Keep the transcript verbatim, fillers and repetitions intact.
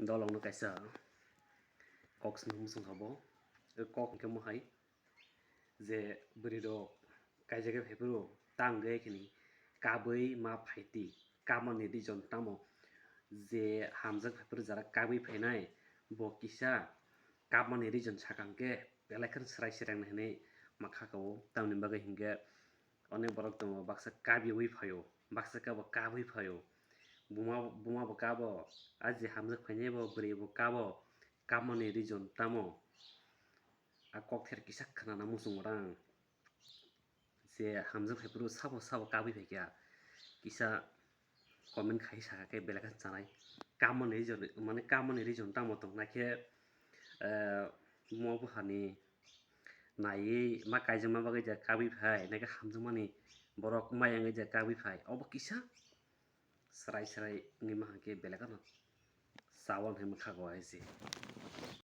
Dolongno kaisa kok swnam muchung kha bo. O kok hwnkhe mohai je bwrwi rok kaijagwi phaiphuru tang gaya khini kabwi ma phaiti, kabmani reason tamo je hamjak phaiphuru jara kabwi phainai bo kisa kabmani reason sakang khe belai kheno swrai swrai hinwi ma kha kha o. Tamoni bagwi hinkhe onek borok tongo, baksa kabiwi phaio, baksa khe bo kabwi phaio, buma, buma bo kabo, a je hamjak phainai bo bwrwi bo kabo, kabmani reason tamo? A kok ther kisa khwnana muchungo rang. Je hamjak phaiphuru sabo sabo kabwi phaikha, kisa comment khai sakha khe belai khe chanai. Kabmani reason, mane kabmani reason tamo tong nakhe, eh, buma buphani naiwi ma kaijakma bagwi je kabwi phai, nakhe hamjakmani borok ma yangwi je kabwi phai, obo kisa swrai swrai wngwi mankha khe belai kheno chao hinwi mankha khe hai se.